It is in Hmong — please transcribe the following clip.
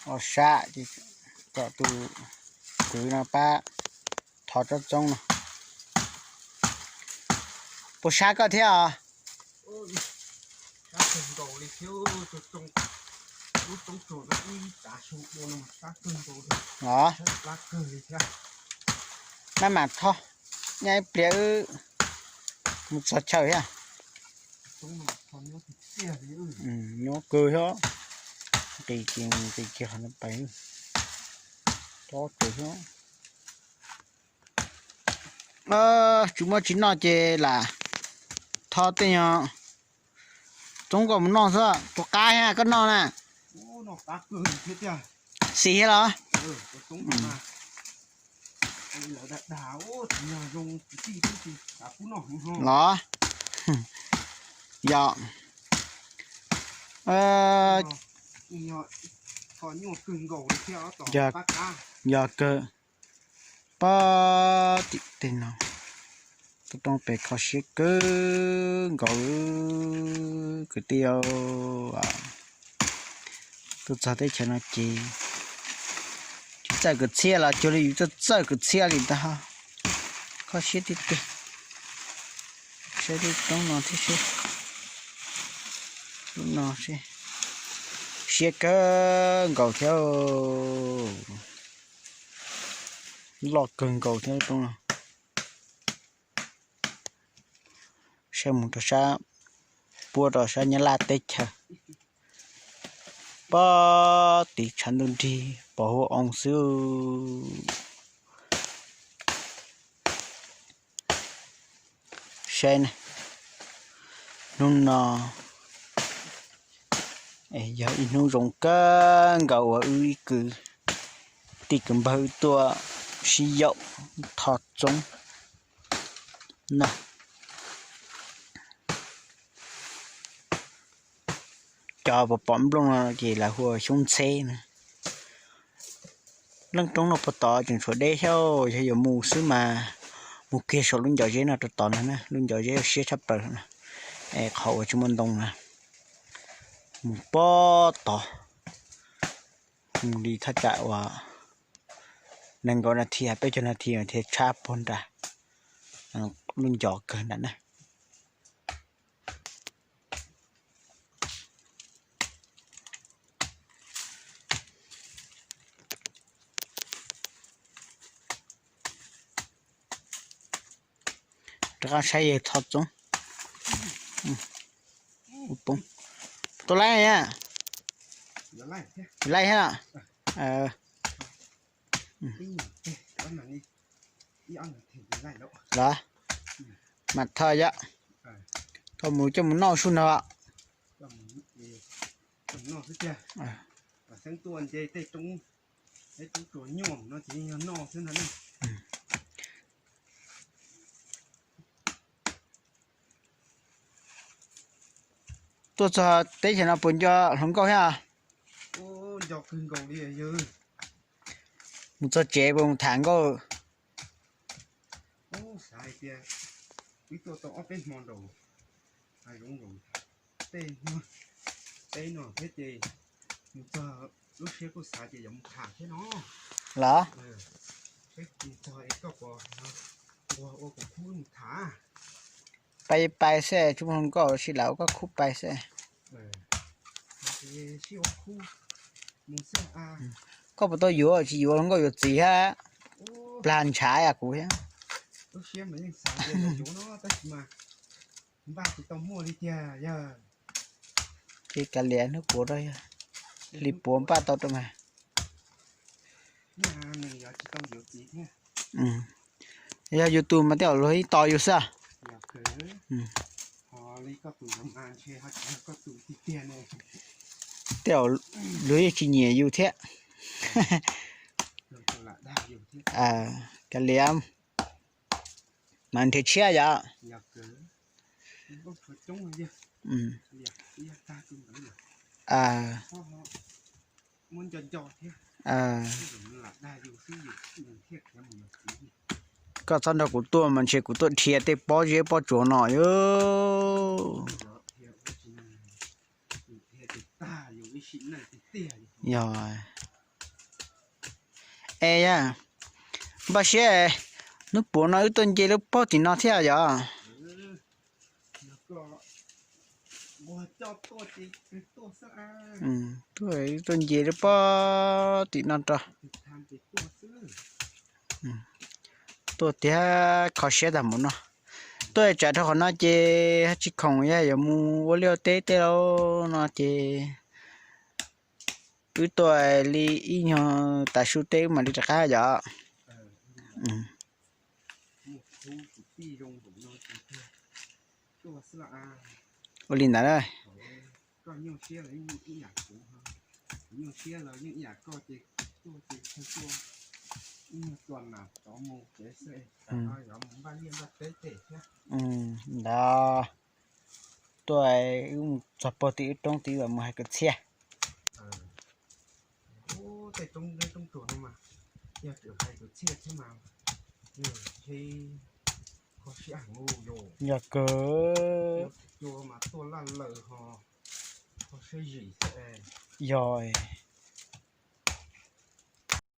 Ua sab ces kom tus kwv no pab thov tsob txoob no. Puas sab koj thiab os? Os, maj mam thov, nyob ib pliag wb mus txog chaw thiab. Nyuaj kawg thiab, nqis kiag nqis kiag qhov no pais, tob tes thiab. Tsis muaj tsis noj ces lam thov tej nyuag txoob kom mus noj xwb. Tus qab thiab koj noj na? Xis thiab los? Los? Yog, yog kawg. Pob tim tej no, tub roob pem kho siab kawg nkaus kwv tij. Tuaj txog teb chaws no ces tsis txawj kwv txhiaj los cuag li yus txawj txawj kwv txhiaj li ntag. Kho siab tiag tiag. Saib lub roob no thiab seb, lub no seb, siab kawg nkaus thiab, loj kawg nkaus thiab lub roob no. Saib mus rau sab, puab rau sab Nyab Laj teb chaws, pob tim tshav ntuj nrig pos huab oo xwb. Saib ne, hnub no yog ib hnub zoo kawg nkaus uas wb ib kwv tij kwv npawg wb tuaj sib yaum thov txoob na. Cov pom pom nplooj no ces lawv hu ua xyoob ntxheb na. Leej roob no puag tod tseem tshuav deb thiab, yog yuav mus xwb mas mus kiag saum lub ncov zeb no rau tod no na, lub ncov zeb siab tshaj plaws no. Es qhov uas tsis muaj ntoo na, mus puag tod, mus li thaj tsam uas nees nkaum nas this peb caug nas this thiaj tshab puag nram lub ncov kawg nram na. Rov qab saib yawg thov txoob. Tus laij thiab. Los, mam thov yom, thov mus coj mus noj sub no. Tuaj txog teb chaws no puas nco hluas nkauj thiab? Mus txog tsev puas mus tham nkauj? Xav hais tias wb tuaj tau ob peb hmo nraud, hais zoo nkaus tej hmo teb no thiab ces mus txog lub siab kuj xav tias yuav mus tham thiab no. Los? Saib mus txog es koj puas nquag ua kuv khub mus tham. Pais pais xwb, tsis muaj hluas nkauj los sis lam ua koj khub pais xwb. Koj puas tau yuav, tsis yuav hluas nkauj yuav txiv thiab. Plag ntshav kuv thiab. Ces kav liam hnub puav rau, hli puav npaj tau rau mas. Yog yus tus mas tej zaum luag ib tos yus xwb. Tej zaum luag yeej tsis nyiam yus thiab. Kav liam, mas nrhiav tshiab yom. Koj txhob nrog kuv tuaj mas ntshe kuv tuaj dhia tej pob zeb pob tsuas no yom. Yog. Es yog, npaj siab, hnub puav no wb tuaj nce lub pob tim no thiab yog? Tuaj, wb tuaj nce lub pob tim no rau. Tuaj tiag, kho siab tag npaum no. Tuaj tsam rau qhov no ces tsis khoom, yog yuav mus ua liaj ua teb tej lauj no ces wb tuaj li ib nyuag tas su teb wb mam li rov qab yom. Ua li ntawd na. Ntawd, tuaj wb mus txog puag tim wb roob tid mam mus hais kwv txhiaj. Yog kawg. Yog.